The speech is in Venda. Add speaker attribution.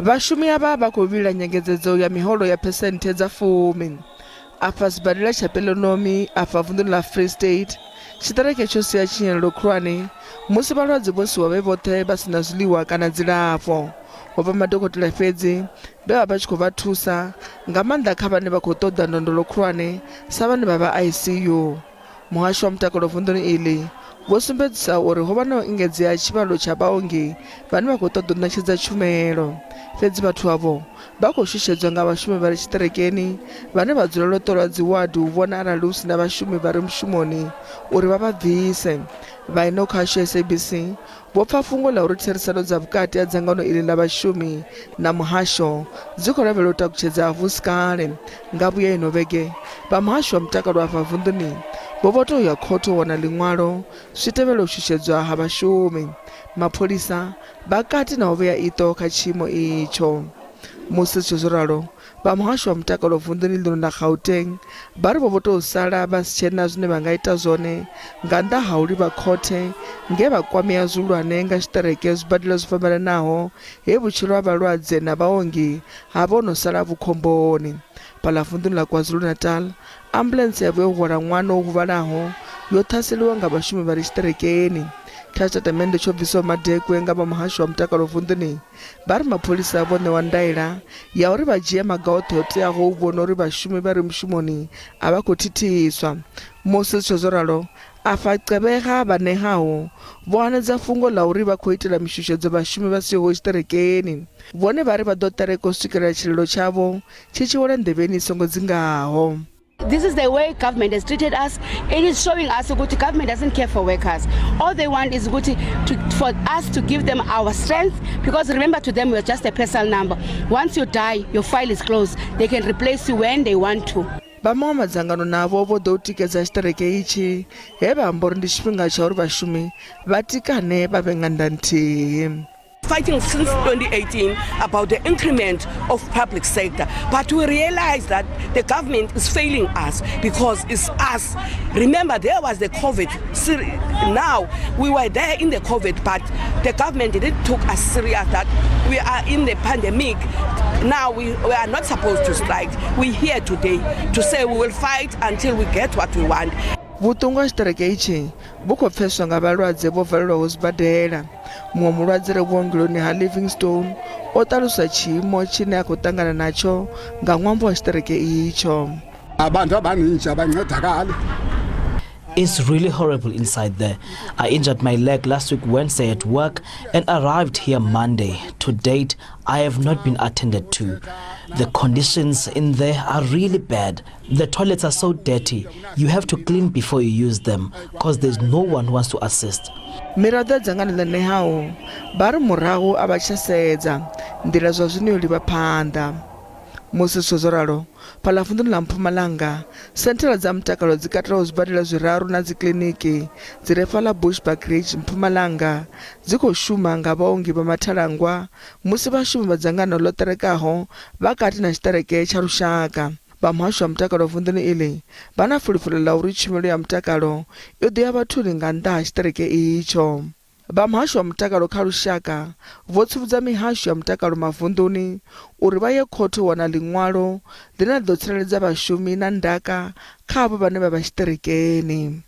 Speaker 1: Vhashumi avha vha khou vhila nyengedzedzo ya miholo ya phesenthe dza 10. Afha sibadela tsha Pelonomi afha vunḓuni ḽa Free State, tshiṱereke tsho sia tshinyalelo khulwane musi vhalwadze vho siwa vhe vhoṱhe vha si na zwiḽiwa kana dzilafho. Ho vha madokotela fhedzi vhe vha vha tshi khou vha thusa, nga maanḓa kha vhane vha khou ṱoḓa ndondolo khulwane sa vhane vha vha ICU. Muhasho wa mutakalo vunḓuni iḽi vho sumbedzisa uri ho vha na u engedzea ha tshivhalo tsha vhaongi vhane vha khou ṱoḓa u ṋetshedza tshumelo. Fhedzi vhathu avho vha khou shushedzwa nga vhashumi vha re tshiṱerekeni vhane vha dzulela u ṱolwa dziwadi u vhona arali hu si na vhashumi vha re mushumoni uri vha vha bvise. Vha ino khasho ya SABC Vho pfa fhungo ḽa uri therisano dza vhukati ha dzangano iḽi ḽa vhashumi na muhasho dzi khou lavhelelwa u takutshedza hu si kale. Nga vhuya ino vhege, vha muhasho wa mutakalo afha vunḓuni vho vho tou ya khothe u wana ḽiṅwalo zwi tevhela u shushedzwa ha vhashumi. Mapholisa vha kati na u vhea iṱo kha tshiimo itsho. Musi zwi tshe zwo ralo, Vha muhasho wa mutakalo vunḓuni ḽino ḽa Gauteng vha ri vho vho tou sala vha si tshena zwine vha nga ita zwone nga nnḓa ha u livha khothe nge vha kwamea zwihulwane nga tshiṱereke zwibadela zwo fhambananaho he vhutshilo ha vhalwadze na vhaongi ha vha ho no sala vhu khomboni. Fhaḽa vunḓuni ḽa KwaZulu-Natal, ambuḽentse ya vho yo hwala ṅwana o huvhalaho yo ṱhaseliwa nga vhashumi vha re tshiṱerekeni. Kha tshitatamennde tsho bviswaho madekwe nga vha muhasho wa mutakalo vunḓuni, Vha ri mapholisa vho ṋewa ndaela ya uri vha dzhie maga oṱhe o teaho u vhona uri vhashumi vha re mushumoni a vha khou thithiswa. Musi zwi tshe zwo ralo, afha Gqeberha vha Nehawu vho hanedza fhungo ḽa uri vha khou itela mishushedzo vhashumi vha siho tshiṱerekeni. Vhone vha ri vha ḓo ṱereka u swikelela tshililo tshavho tshi tshi wela nḓevheni i songo dzingaho.
Speaker 2: This is the way government has treated us. It is showing us ukuthi government doesn't care for workers. All they want is ukuthi for us to give them our strength, because remember, to them we're just a personal number. Once you die, your file is closed. They can replace you when they want to.
Speaker 1: Vha maṅwe madzangano navho vho ḓo tikedza tshiṱereke itshi he vha amba uri ndi tshifhinga tsha uri vhashumi vha tikane vha vhe ṅanda nthihi.
Speaker 3: Fighting since 2018 about the increment of public sector, but we realize that the government is failing us because it's us. Remember, there was the COVID. Now we were there in the COVID, but the government didn't took us serious that we are in the pandemic. Now we are not supposed to strike. We're here today to say we will fight until we get what we want.
Speaker 1: Vhuṱungu ha tshiṱereke itshi vhu khou pfeswa nga vhalwadze vho valelwaho sibadela. Muṅwe mulwadze re vhuongeloni ha Livingstone o ṱalusa tshiimo tshine a khou ṱangana natsho nga ṅwambo wa tshiṱereke itsho.
Speaker 4: Abantu abaninji abancedakali.
Speaker 5: It's really horrible inside there. I injured my leg last week Wednesday at work and arrived here Monday. To date, I have not been attended to. The conditions in there are really bad. The toilets are so dirty. You have to clean before you use them because there's no one who wants to assist.
Speaker 1: Miraḓo ya dzangano ḽa Nehawu vha ri murahu a vha tsha sedza nḓila zwa zwino yo livha phanḓa. Musi zwithu zwo ralo, fhaḽa vunḓuni ḽa Mpumalanga, senthara dza mutakalo dzi katelaho zwibadela zwiraru na dzikiḽiniki dzi re fhaḽa Bushbuckridge, Mpumalanga dzi khou shuma nga vhaongi vha mathalangwa musi vhashumi vha dzangano ḽo ṱerekaho vha kati na tshiṱereke tsha lushaka. Vha muhasho wa mutakalo vunḓuni iḽi vha na fulufhelo ḽa uri tshumelo ya mutakalo i ḓo ya vhathuni nga nnḓa ha tshiṱereke itsho. Vha muhasho wa mutakalo kha lushaka vho tsivhudza mihasho ya mutakalo mavunḓuni uri vha ye khothe u wana ḽiṅwalo ḽine ḽa ḓo tsireledza vhashumi na ndaka kha avho vhane vha vha tshiṱerekeni.